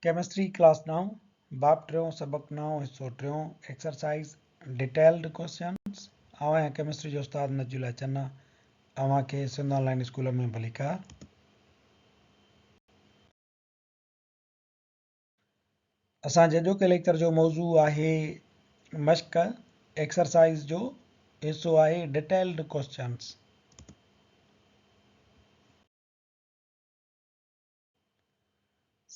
Chemistry class نائون، باب ٽيون، سبق نائون، حصو ٽيون، ايڪسرسائيز، ڊيٽيلڊ ڪوئسچنز، آئون آهيان ڪيمسٽري جو استاد نجي الله چنا، اوهان کي سنڌ آن لائين اسڪول ۾ ڀليڪار. اسان جي اڄوڪي ليڪچر جو موضوع آهي مشق، ايڪسرسائيز جو حصو آهي ڊيٽيلڊ ڪوئسچنز.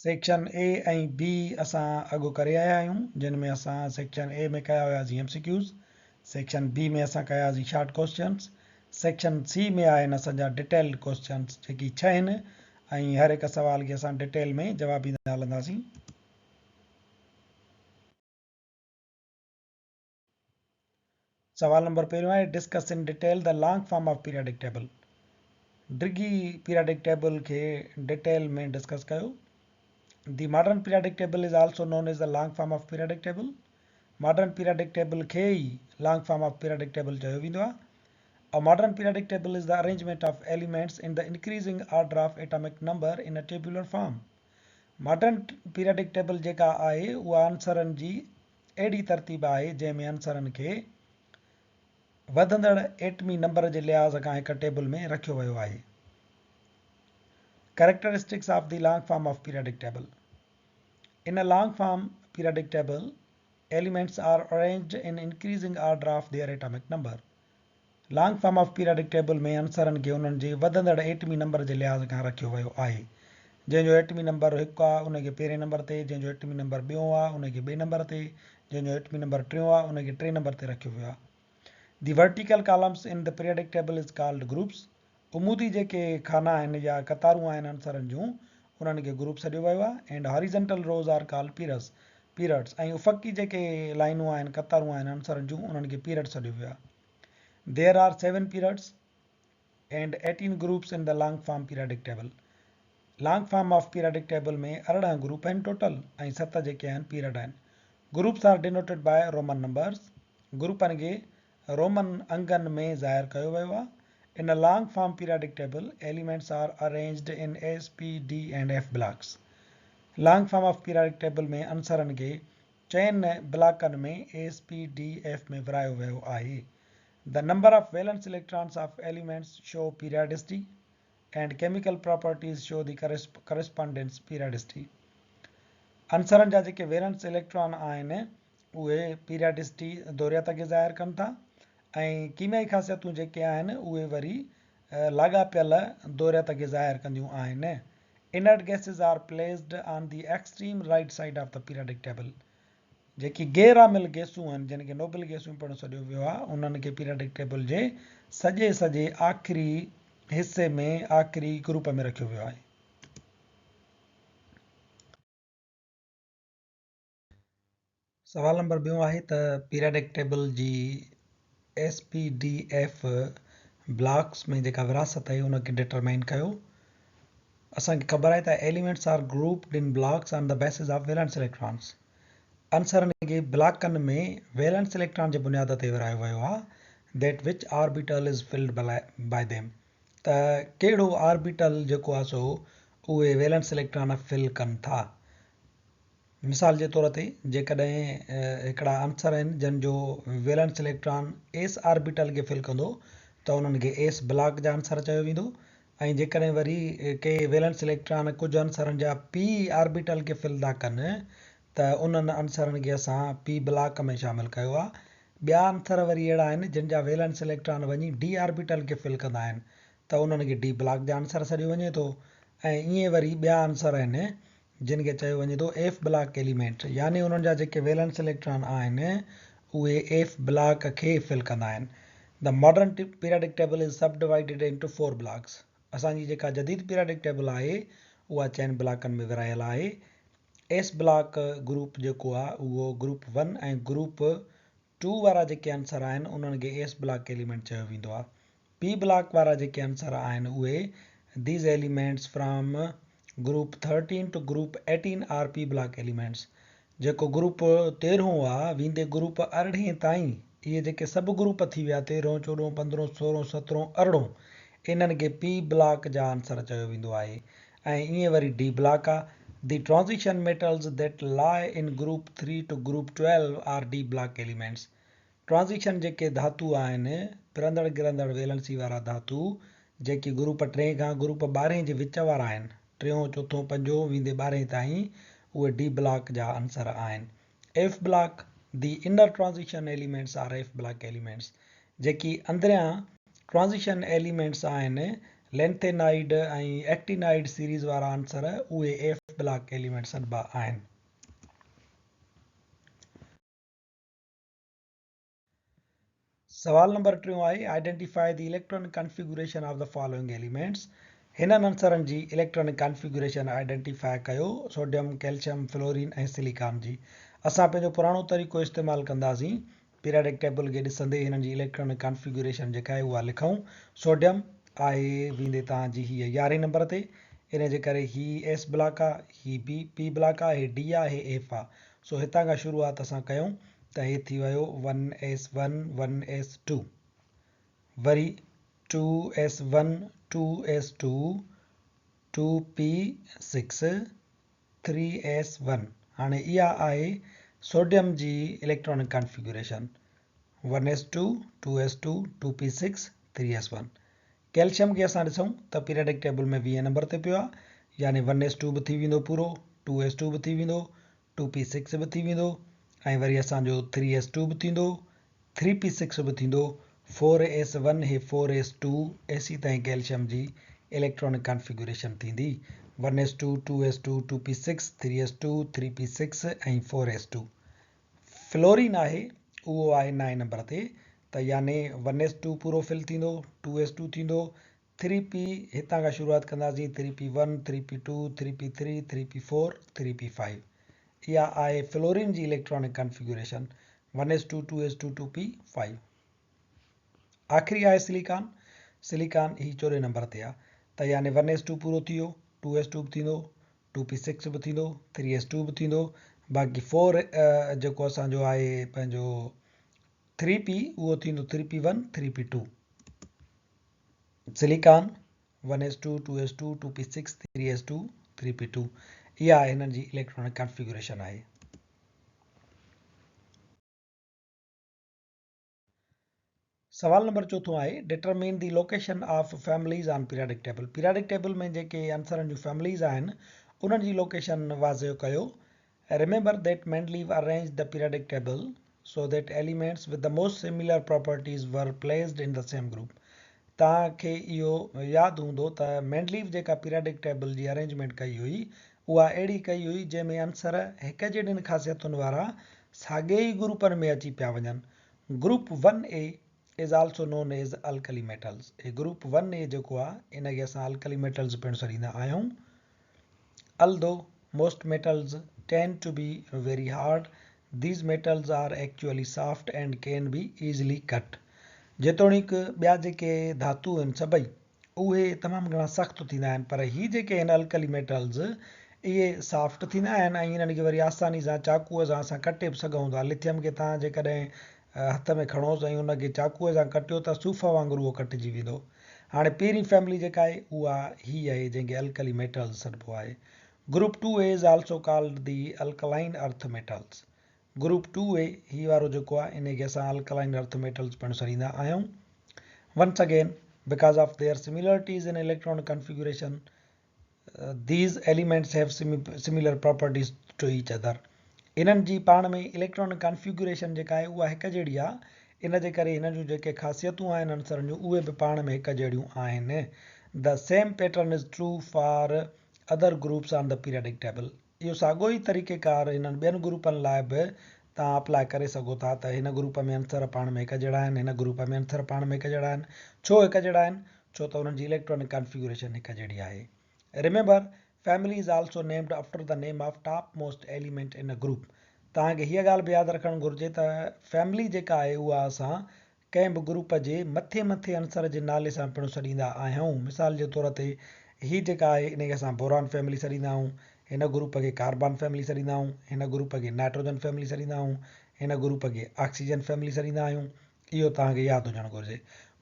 سيڪشن اي ۽ بي اسان اڳ ڪري آيا آهيون جن ۾ اسان سيڪشن اي ۾ ڪيا هياسين M C Qs, section B ۾ اسان ڪيا هياسين شارٽ ڪوسچنس، سيڪشن سي ۾ آهن اسان جا ڊيٽيلڊ ڪوسچنس جيڪي ڇهه آهن ۽ هر هڪ سوال کي اسان ڊيٽيل ۾ جواب ڏيندا هلنداسين. سوال نمبر پهريون آهي discuss in detail the long form of periodic table ڊگهي پيرياڊڪ ٽيبل کي ڊيٽيل ۾ ڊسڪس ڪيو the modern periodic table is also known as the long form of periodic table modern periodic table کي ئي long form of periodic table چيو ويندو آهي A modern periodic table is the arrangement of elements in the increasing order of atomic number in a tabular form. Modern periodic table جيڪا آهي اها عنصرن جي اهڙي ترتيب آهي جنهن ۾ عنصرن کي وڌندڙ ايٽمي نمبر جي لحاظ کان هڪ ٽيبل ۾ رکيو ويو آهي. Characteristics of the long form of periodic table In a long form periodic table, elements are arranged in increasing order of their atomic number. Long form of periodic table ۾ عنصرن کي انهن جي وڌندڙ ايٽمي نمبر جي لحاظ کان رکيو ويو آهي. جنهن جو ايٽمي نمبر هڪ آ ان کي پهرين نمبر تي، جنهن جو ايٽمي نمبر ٻيون آ ان کي ٻئي نمبر تي، جنهن جو ايٽمي نمبر ٽيون آ ان کي ٽئين نمبر تي رکيو ويو آ. The vertical columns in the periodic table is called groups. عمودي جيڪي خانا آهن يا قطارون آهن عنصرن جون انهن کي گروپ سڏيو ويو آهي and horizontal rows are called periods periods ۽ افقي جيڪي لائنون آهن قطارون آهن عنصرن جون انهن کي پيرڊ سڏيو ويو آهي. There are seven periods and 18 groups in the long form periodic table. Long form of periodic table ۾ 18 group آهن ٽوٽل ۽ ست جيڪي آهن پيرڊ آهن. Groups are denoted by Roman numbers. گروپن کي رومن انگن ۾ ظاهر ڪيو ويو آهي. In a long form periodic table, elements are arranged in S, P, D and F blocks. Long form of periodic table ۾ عنصرن کي چئن بلاڪن ۾ ايس، پي، ڊي، ايف ۾ ورهايو ويو آهي. The number of valence electrons of elements show periodicity and chemical properties show the correspondence periodicity. عنصرن جا جيڪي ويلنس اليڪٽران آهن اهي پيرياڊسٽي دوريت کي ظاهر ڪن ٿا ۽ ڪيميائي خاصيتون جيڪي آهن اهي وري لاڳاپيل دوريت کي ظاهر ڪنديون آهن. Inert gases are placed on the extreme right side of the periodic table. جيڪي غير عامل گئسون آهن جن کي نوبل گئسون پڻ سڏيو ويو آهي انهن کي پيرياڊڪ ٽيبل جي سڄي سڄي آخري حصي ۾ آخري گروپ ۾ رکيو ويو آهي. سوال نمبر ٻيون آهي ته پيرياڊڪ ٽيبل جي S P D F blocks ۾ جيڪا ورهاست آهي ان کي ڊٽرمائن ڪيو. اسان کي خبر آهي ته elements are grouped in blocks on the basis of valence electrons. عنصرن کي بلاڪن ۾ ويلنس اليڪٽران جي بنياد تي ورهايو ويو آهي that which orbital is filled by them ته ڪهڙو آربيٽل جيڪو آهي سو اهي ويلنس اليڪٽران فل ڪن ٿا. مثال جي طور تي جيڪڏهن هڪڙا عنصر آهن جن جو ويلنس اليڪٽران ايس آربيٽل کي فل ڪندو ته انهن کي ايس بلاڪ جا عنصر چيو ويندو ۽ جيڪڏهن وري ڪي ويلنس اليڪٽران ڪجهه عنصرن جا پي آربيٽل کي فل ٿا ڪن ته انهن عنصرن کي اسان پي بلاڪ ۾ شامل ڪيو آهي. ٻيا عنصر وري اهڙا آهن جن جا ويلنس اليڪٽران وڃي ڊي آربيٽل کي فل ڪندا آهن ته انهن کي ڊي بلاڪ جا عنصر سڏيو وڃي ٿو ۽ ائين وري ٻيا عنصر آهن جن کي چيو وڃي ٿو ايف بلاڪ ايليمينٽ يعني انهن جا جيڪي ويلنس اليڪٽران آهن اهي ايف بلاڪ کي فل ڪندا آهن. The modern periodic table is subdivided into four blocks. اسان جي جيڪا جديد پيرياڊڪ ٽيبل آهي اها چئن بلاڪن ۾ ورهايل آهي. ايس بلاڪ گروپ جيڪو آهي اهو گروپ ون ۽ گروپ ٽو وارا جيڪي عنصر آهن انهن کي ايس بلاڪ ايليمينٽ چيو ويندو آهي. پي بلاڪ وارا جيڪي عنصر آهن اهي These elements from group 13 to group 18 are P block elements جيڪو گروپ تيرهون آ ويندي گروپ ارڙهين تائين اهي جيڪي سڀ گروپ ٿي ويا تيرهون چوڏهون پندرهون سورهون سترهون ارڙهون انهن کي پي بلاڪ جا عنصر چيو ويندو آهي ۽ ائين وري ڊي بلاڪ آ. The transition metals that lie in group 3 to group 12 are D block elements. Transition جيڪي ڌاتو آهن، ڦرندڙ گرندڙ ويلنسي وارا ڌاتو، جيڪي گروپ ٽئين کان گروپ ٻارهين جي وچ وارا آهن، ٽيون، چوٿون، پنجون ويندي ٻارهين تائين، اهي ڊي بلاڪ جا عنصر آهن. F block, The inner transition elements are F block elements. جيڪي اندريان ٽرانزيشن ايليمينٽس آهن، لينٿينائيڊ ۽ ايڪٽينائيڊ سيريز وارا عنصر، اهي ايف بلاڪ ايليمينٽ سڏبا آهن. سوال نمبر ٽيون آهي، Identify the electronic configuration of the following elements، هنن عنصرن جي اليڪٽرانڪ ڪانفيگوريشن آئيڊينٽيفاء ڪيو، سوڊيم، ڪيلشم، فلورين ۽ سليڪان جي. اسان پنهنجو پراڻو طريقو استعمال ڪنداسين. پيرياڊڪ ٽيبل کي ڏسندي هنن جي اليڪٽرانڪ ڪانفيگوريشن جيڪا آهي اها لکون. سوڊيم آهي ويندي توهان جي هيء يارهين نمبر تي، ان جي ڪري هي ايس بلاڪ آ، هي بي پي بلاڪ آ، هي ڊي آ، هي ايف آ. سو هتان کان شروعات اسان ڪيون ته هي ٿي ويو one S one, one S two, وري two S one, two S two, two P six, three S one. هاڻي اها آهي سوڊيم جي electronic configuration, one S two, two S two, two P six, three S one. Calcium کي اسان ڏسون ته periodic table ۾ ويهين نمبر تي پيو آهي، يعني ون ايس ٽو به ٿي ويندو پورو، ٽو ايس ٽو به ٿي ويندو، ٽو پي سڪس به ٿي ويندو ۽ وري اسان جو ٿري ايس ٽو به ٿيندو، ٿري پي سڪس به ٿيندو، فور ايس ون هي فور ايس ٽو ايسي تائين ڪيلشم جي اليڪٽرانڪ ڪانفيگوريشن ٿيندي، one S two, two S two, two P six, three S two, three P six ۽ four S two. Fluorine آهي اهو آهي نائين نمبر تي ته يعني ون ايس ٽو پورو فل ٿيندو، ٽو ايس ٽو ٿيندو، ٿري پي هتان کان شروعات ڪنداسين three P one, three P two, three P three, three P four, three P five. اها آهي فلورين جي electronic configuration, one S two, two S two, two P five. آخري آهي سليڪان، سليڪان هي چوڏهين نمبر تي آهي ته يعني ون ايس ٽو پورو ٿي ويو، ٽو ايس ٽو به ٿيندو، ٽو پي سڪس به ٿيندو، ٿري ايس ٽو به ٿيندو، باقي فور جيڪو اسان جو آهي پنهنجو ٿري پي اهو ٿيندو three P one, three P two. Silicon, one S two, two S two, two P six, three S two, three P two. اها هنن جي اليڪٽرانڪ ڪانفيگوريشن آهي. سوال نمبر چوٿون آهي، determine the location of families on periodic table. Periodic table ۾ جيڪي عنصرن جون families آهن انهن جي لوڪيشن واضح ڪيو. Remember that Mendeleev arranged the periodic table so that elements with the most similar properties were placed in the same group. توهان کي اهو ياد هوندو ته مينڊليف جيڪا پيرياڊڪ ٽيبل جي ارينجمينٽ ڪئي هئي اها اهڙي ڪئي هئي جنهن ۾ عنصر هڪ جهڙين خاصيتن وارا ساڳئي ئي گروپن ۾ اچي پيا وڃن. Group one A is also known as alkali metals. He group one A جيڪو آهي ان کي اسان الڪلي ميٽلز پڻ سڏيندا آهيون. Although most metals tend to be very hard, these metals are actually soft and can be easily cut. جيتوڻيڪ ٻيا جيڪي ڌاتو آهن سڀئي اهي تمام گهڻا سخت ٿيندا آهن پر هي جيڪي آهن الڪلي ميٽلز اهي سافٽ ٿيندا آهن ۽ انهن کي وري آساني سان چاقوء سان اسان ڪٽي به سگهون ٿا. لٿيم کي توهان جيڪڏهن هٿ ۾ کڻوس ۽ ان کي چاقوء سان ڪٽيو ته صوف وانگر اهو ڪٽجي ويندو. هاڻي پهرين فيملي جيڪا آهي اها هي آهي جنهن کي الڪلي ميٽلز سڏبو آهي. Group two A is also called the alkaline earth metals. Group two A هي وارو جيڪو آهي انهي کي اسان الڪلائن ارٿ ميٽلز پڻ سڏيندا آهيون. Once again because of their similarities in electron configuration These elements have similar properties to each other. انهن جي پاڻ ۾ اليڪٽرانڪ ڪانفيگوريشن جيڪا آهي اها هڪ جهڙي آهي ان جي ڪري هنن جون جيڪي خاصيتون آهن عنصرن جون اهي به پاڻ ۾ هڪ جهڙيون آهن. The same pattern is true for other groups on the periodic table. اهو ساڳيو ئي طريقي ڪار هنن ٻين گروپن لاء به توهان اپلاء ڪري سگهو ٿا ته هن گروپ ۾ عنصر پاڻ ۾ هڪ جهڙا آهن هن گروپ ۾ عنصر پاڻ ۾ هڪ جهڙا آهن. ڇو هڪ جهڙا آهن؟ ڇو ته انهن جي اليڪٽرانڪ ڪانفيگوريشن هڪ جهڙي آهي. Remember, family is also named after the name of top most element in a group. توهان کي هيء ڳالهه به ياد رکڻ گهرجي ته فيملي جيڪا آهي اها اسان ڪنهن به گروپ جي مٿي مٿي عنصر جي نالي سان پڻ سڏيندا آهيون. مثال جي طور تي هي جيڪا آهي ان کي اسان بوران فيملي سڏيندا آهيون، هن گروپ کي ڪاربان فيملي سڏيندا آهيون، هن گروپ کي نائٽروجن فيملي سڏيندا آهيون، هن گروپ کي آڪسيجن فيملي سڏيندا آهيون. اهو توهان کي ياد هجڻ گهرجي.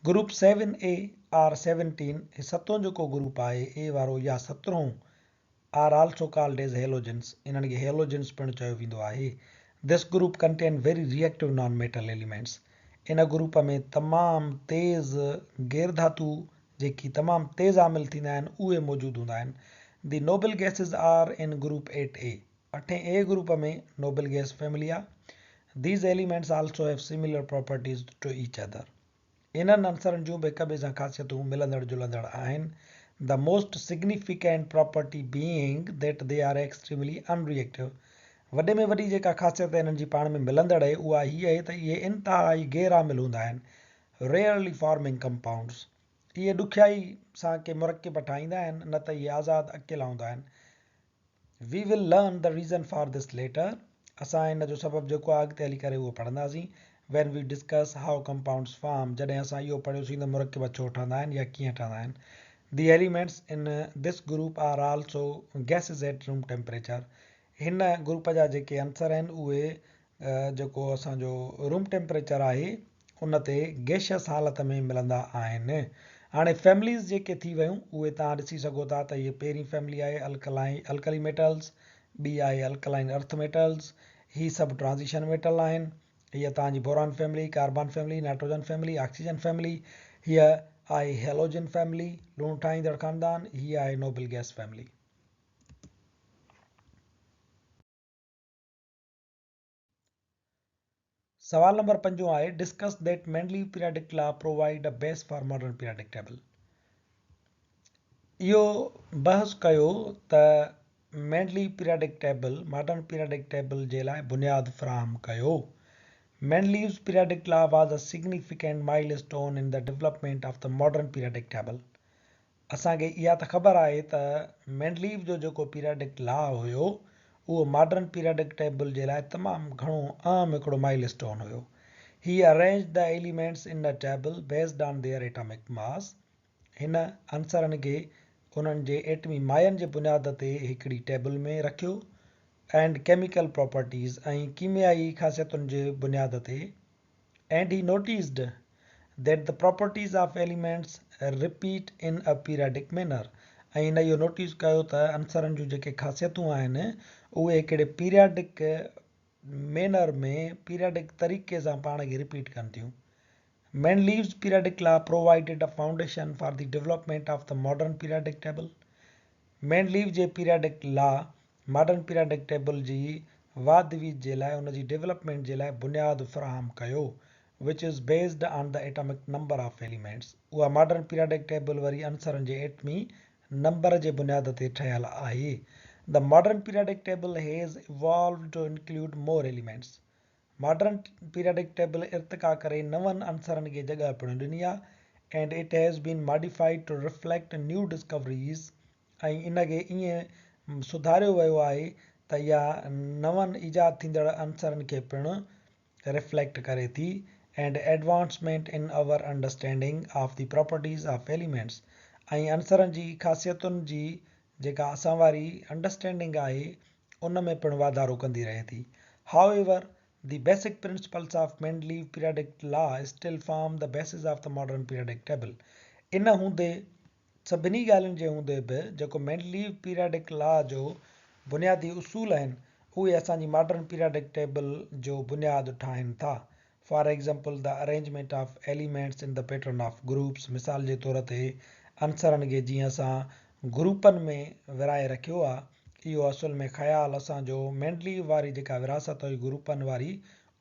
گروپ سيون اي آر سيونٽين، هي ستون جيڪو گروپ آهي اي وارو يا سترهون Are also called as halogens انهن کي هيلوجنس پڻ چيو ويندو آهي. This group contain very reactive non metal elements in group ۾ تمام تيز غير ڌاتو جيڪي تمام تيز عامل ٿيندا آهن اهي موجود هوندا آهن. The noble gases are in group 8 A اٺين اي گروپ ۾ نوبل گيس فيملي آهي. These elements also have similar properties to each other. انهن عنصرن جون به هڪ ٻئي سان خاصيتون ملندڙ جلندڙ آهن، The most significant property being that they are extremely unreactive. وڏي ۾ وڏي جيڪا خاصيت انهن جي پاڻ ۾ ملندڙ اهي اها هيء اهي ته اهي انتهائي غير عامل هوندا آهن، Rarely forming compounds. اهي ڏکيائي سان ڪي مرڪب ٺاهيندا آهن نه ته اهي آزاد اڪيلا هوندا آهن. We will learn the reason for this later. اسان ان جو سبب جيڪو آهي اڳتي هلي ڪري اهو پڙهنداسين. When we discuss how compounds form. جڏهن اسان اهو پڙهيوسين ته مرڪب ڇو ٺهندا آهن يا ڪيئن ٺهندا آهن. The elements in this group are also gases at room temperature. هن گروپ جا جيڪي عنصر آهن اهي جيڪو اسان جو روم ٽيمپريچر آهي ان تي گيشس حالت ۾ ملندا آهن. هاڻي فيمليز جيڪي ٿي ويون اهي توهان ڏسي سگهو ٿا ته هيء پهرين فيملي آهي الڪلائن الڪلي ميٽلز، ٻي آهي الڪلائن ارٿ ميٽلز، هي سڀ ٽرانزيشن ميٽل آهن، هيء توهان جي boron family, carbon family, nitrogen family, oxygen family, هيء آهي هيلوجن فيملي، لوڻ ٺاهيندڙ خاندان، هيء آهي نوبل گئس فيملي. سوال نمبر پنجون آهي Discuss that Mendeleev periodic law provide a base for modern periodic table. اهو بحث ڪيو ته Mendeleev periodic table modern periodic table جي لاء بنياد فراهم ڪيو. Mendeleev's periodic law was a significant milestone in the development of the modern periodic table. اسان کي اها ته خبر آهي ته مينڊليف جو جيڪو پيرياڊڪ لا هيو اهو ماڊرن پيرياڊڪ ٽيبل جي لاء تمام گهڻو اهم هڪڙو مائل اسٽون هيو. He arranged the elements in a table based on their atomic mass. هن عنصرن کي انهن جي ايٽمي ماين جي بنياد تي هڪڙي ٽيبل ۾ رکيو and chemical properties ۽ ڪيميائي خاصيتن جي بنياد تي and he noticed that the properties of elements repeat in a periodic manner ۽ هن اهو نوٽيس ڪيو ته عنصرن جون جيڪي خاصيتون آهن اهي هڪڙي پيرياڊڪ مينر ۾ پيرياڊڪ طريقي سان پاڻ کي رپيٽ ڪن ٿيون. Mendeleev's periodic law provided a foundation for the development of the modern periodic table. Mendeleev جي پيرياڊڪ لا ماڊرن پيرياڊڪ ٽيبل جي واڌ ويجهه جي لاء ان جي ڊولپمينٽ جي لاء بنياد فراهم ڪيو which is based on the atomic number of elements اها ماڊرن پيرياڊڪ ٽيبل وري عنصرن جي ايٽمي نمبر جي بنياد تي ٺهيل آهي The modern periodic table has evolved to include more elements modern periodic table ارتقا ڪري نون عنصرن کي جڳهه پڻ ڏني آهي and it has been modified to reflect new discoveries ۽ ان کي ائين سڌاريو ويو آهي ته اها نون ايجاد ٿيندڙ عنصرن کي پڻ ريفليڪٽ ڪري ٿي and advancement in our understanding of the properties of elements ۽ عنصرن جي خاصيتن جي جيڪا اسان واري انڊرسٽينڊنگ آهي ان ۾ پڻ واڌارو ڪندي رهي ٿي. However, the basic principles of Mendeleev periodic law still form the basis of the modern periodic table. ان هوندي سڀني ڳالهين جي هوندي به جيڪو مينڊليف پيرياڊڪ لا جو بنيادي اصول آهن اهي اسان جي ماڊرن پيرياڊڪ ٽيبل جو بنياد ٺاهين ٿا. For example the arrangement of elements in the pattern of groups مثال جي طور تي عنصرن کي جيئن اسان گروپن ۾ ورهائي رکيو آ اهو اصل ۾ خيال اسان جو مينڊليف واري جيڪا ورهاست هئي گروپن واري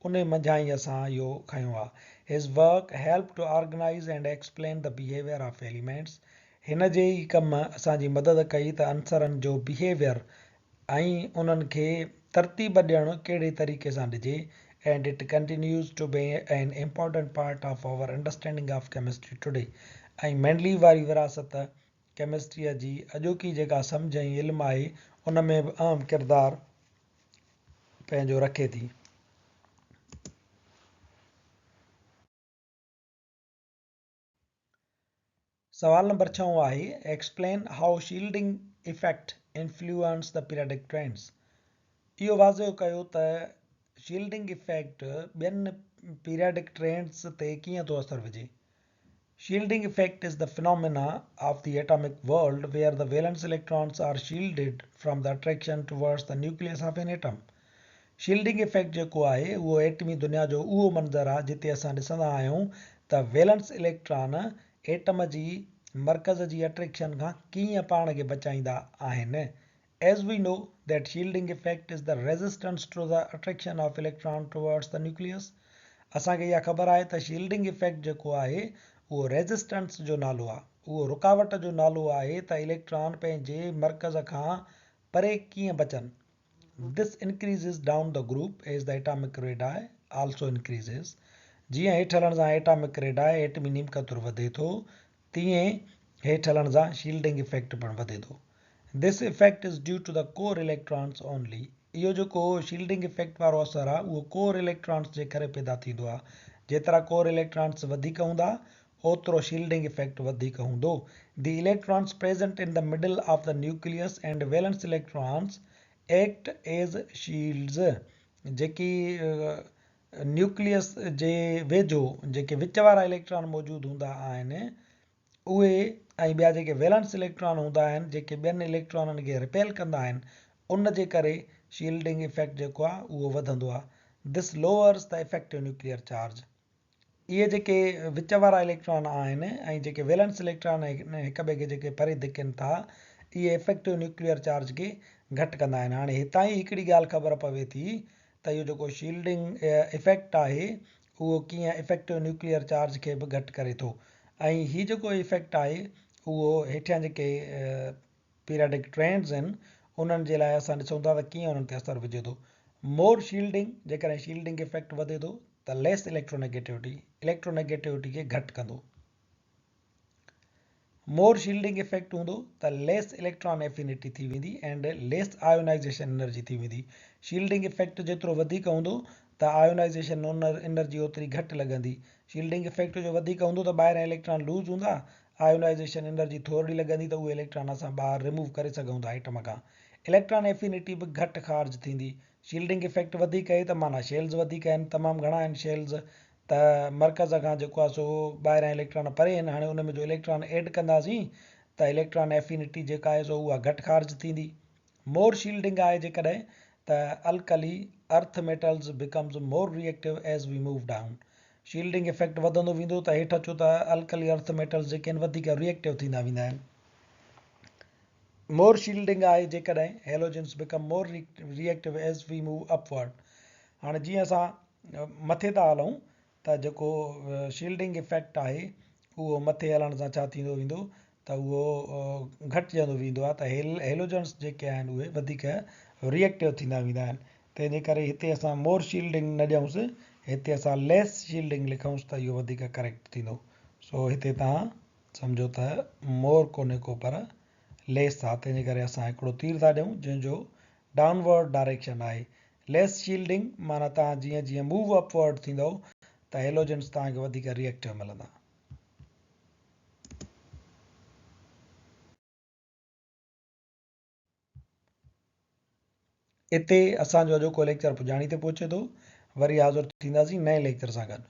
انهي منجهان ئي اسان اهو کنيو آ. His work helped to organize and explain the behavior of elements. هن جي ئي ڪم اسان جي مدد ڪئي ته عنصرن جو behavior ۽ انهن کي ترتيب ڏيڻ ڪهڙي طريقي سان ڏجي and it continues to be an important part of our understanding of chemistry today ۽ Mendeleev واري وراثت ڪيمسٽريء جي اڄوڪي جيڪا سمجهه ۽ علم آهي ان ۾ به اهم ڪردار پنهنجو رکي ٿي. سوال نمبر ڇهون آهي Explain how shielding effect influence the periodic trends اهو واضح ڪيو ته شيلڊنگ افيڪٽ ٻين پيرياڊڪ ٽرينڊز تي ڪيئن ٿو اثر وجهي. Shielding effect is the phenomena of the atomic world where the valence electrons are shielded from the attraction towards the nucleus of an atom. Shielding effect جيڪو آهي اهو ايٽمي دنيا جو اهو منظر آهي جتي اسان ڏسندا آهيون ته ويلنس اليڪٽران ايٽم جي مرڪز جي اٽريڪشن کان ڪيئن پاڻ کي بچائيندا آهن. As we know that shielding effect is the resistance to the attraction of electron towards the nucleus. اسان کي اها خبر آهي ته شيلڊنگ افيڪٽ جيڪو آهي اهو ريزسٽنس جو نالو آهي اهو رڪاوٽ جو نالو آهي ته اليڪٽران پنهنجي مرڪز کان پري ڪيئن بچن. This increases down the group as the atomic radii also increases. جيئن هيٺ هلڻ سان ايٽامڪ ريڊائي، ايٽمي نيم قطر، وڌي ٿو تيئن هيٺ هلڻ سان شيلڊنگ افيڪٽ پڻ وڌي ٿو. This effect is due to the core electrons only. اهو جيڪو شيلڊنگ افيڪٽ وارو اثر آهي اهو ڪور اليڪٽرانس جي ڪري پيدا ٿيندو آهي. جيترا ڪور اليڪٽرانس وڌيڪ هوندا اوترو شيلڊنگ افيڪٽ وڌيڪ هوندو. The electrons present in the middle of the nucleus and valence electrons act as shields. جيڪي نيوڪليس جي ويجهو جيڪي وچ وارا اليڪٽران موجود هوندا آهن اهي ۽ ٻيا جيڪي ويلنس اليڪٽران هوندا آهن جيڪي ٻين اليڪٽرانن کي رپيل ڪندا آهن ان جي ڪري شيلڊنگ افيڪٽ جيڪو آهي اهو وڌندو آهي This lowers the effective nuclear charge اهي جيڪي وچ وارا اليڪٽران آهن ۽ جيڪي ويلنس اليڪٽران هڪ ٻئي کي جيڪي پري ڌڪين ٿا اهي افيڪٽو نيوڪليئر چارج کي گهٽ ڪندا آهن هاڻي هتان ئي هڪڙي ڳالهه خبر پوي ٿي ته اهو جيڪو شيلڊنگ افيڪٽ آهي اهو ڪيئن افيڪٽو نيوڪليئر چارج کي به گهٽ ڪري ٿو ۽ هي جيڪو افيڪٽ آهي اهو هيٺيان جيڪي پيرياڊڪ ٽرينڊز آهن انهن جي لاء اسان ڏسون ٿا ته ڪيئن انهن تي اثر وجهي ٿو. مور شيلڊنگ جيڪڏهن شيلڊنگ افيڪٽ وڌي ٿو ته ليس اليڪٽرونيگيٽوٽي اليڪٽرونيگيٽوٽي کي گهٽ ڪندو. مور شيلڊنگ افيڪٽ هوندو ته ليس اليڪٽران افينٽي ٿي ويندي اينڊ ليس آيونائيزيشن انرجي ٿي ويندي. شيلڊنگ افيڪٽ جيترو وڌيڪ هوندو ته آيونائيزيشن انرجي اوتري گهٽ لڳندي. شيلڊنگ افيڪٽ جو وڌيڪ هوندو ته ٻاهريان اليڪٽران لوز هوندا، آيونائيزيشن انرجي ٿورڙي لڳندي ته اهي اليڪٽران اسان ٻاهر ريموو ڪري سگهون ٿا ايٽم کان. اليڪٽران افينٽي به گهٽ خارج ٿيندي. شيلڊنگ افيڪٽ وڌيڪ آهي ته معنيٰ شيلز وڌيڪ آهن، تمام گهڻا آهن شيلز ته مرڪز کان جيڪو آهي سو ٻاهريان اليڪٽران پري آهن هاڻي ان ۾ جو اليڪٽران ايڊ ڪنداسين ته اليڪٽران افينٽي جيڪا آهي سو اها گهٽ خارج ٿيندي. مور شيلڊنگ آهي جيڪڏهن ته alkali earth metals becomes more reactive as we move down. Shielding effect وڌندو ويندو ته هيٺ اچو ته الڪلي ارٿ ميٽلز جيڪي آهن وڌيڪ ريئيڪٽو ٿيندا ويندا آهن. مور شيلڊنگ آهي جيڪڏهن halogens become more reactive as we move upward. هاڻي جيئن اسان مٿي ٿا هلون ته جيڪو شيلڊنگ افيڪٽ آهي اهو مٿي هلڻ سان ڇا ٿيندو ويندو ته اهو گهٽجندو ويندو آهي ته هيلوجنس جيڪي آهن اهي وڌيڪ ريئيڪٽو ٿيندا ويندا آهن تنهن جي ڪري هتي اسان مور شيلڊنگ نه ڏيونس هتي اسان ليس شيلڊنگ لکونس ته اهو وڌيڪ ڪريڪٽ ٿيندو سو هتي تهان سمجهو ته مور ڪونهي ڪو پر ليس آهي تنهن جي ڪري اسان هڪڙو تير ٿا ڏيون جنهن جو ڊائونورڊ ڊائريڪشن آهي ليس شيلڊنگ معنيٰ توهان جيئن جيئن موو اپ ورڊ ٿيندؤ ته هيلوجنس توهان کي وڌيڪ ري ايڪٽو ملندا. اتي اسان جو اڄوڪو ليڪچر پڄاڻي تي پهچي ٿو. وري حاضر ٿينداسين نئين ليڪچر سان گڏ.